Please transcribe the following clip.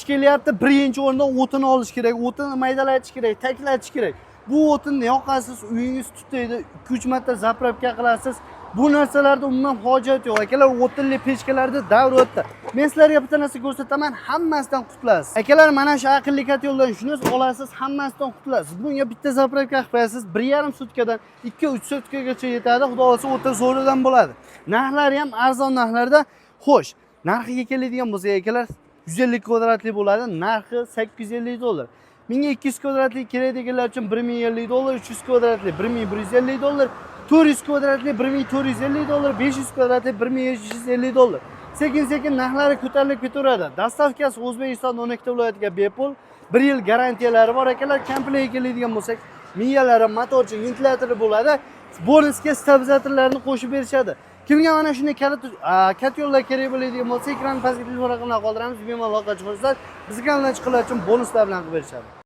Qish kelyapti, birinchi o'rinda o'tin olish kerak, o'tinni maydalatish kerak, taklatish kerak. Bu o'tinni yoqasiz, uyingiz tutaydi, 2-3 marta заправка qilasiz. Bu narsalarda umuman hojat yo'q. Akalar, o'tinli pechkalarda davr o'tdi. Men sizlarga bitta narsa ko'rsataman, hammasidan qutulasiz. Akalar, mana shu aqlli котёл dan shuni olasiz, hammasidan qutulasiz. Bunga bitta заправка qilib qo'yasiz, 1,5 sutkadan 2-3 sutkagacha yetadi. Xudo xohlasa, o'ta zo'ridan bo'ladi. Narxlari ham arzon narxlarda. Xo'sh, narxiga keladigan bo'lsak, akalar, 150 kvadratli bo'ladi, narxi 850 dollar. 1200 kvadratli kerak deganlar uchun 1050 dollar, 300 kvadratli 1150 dollar, 400 kvadratli 1450 dollar, 500 kvadratli 1550 dollar. Sekin sekin narxlari ko'tarilib ketaveradi. Доставка si O'zbekiston 12 ta viloyatiga bepul, 1 yil garantiyalari bor, akalar. Komplektga keladigan bo'lsak, miyalari, motorchi, ventilyatori bo'ladi. Bonusga stabilizatorlarni qo'shib berishadi. Kimga mana shunday kalit котёл lar kerak bo'ladigan bo'lsa, ekran pastga telefon raqamlarini qoldiramiz, bemalol aloqa chiqasizlar. Bizga kanaldan chiqqanlar uchun bonuslar bilan qilib berishadi.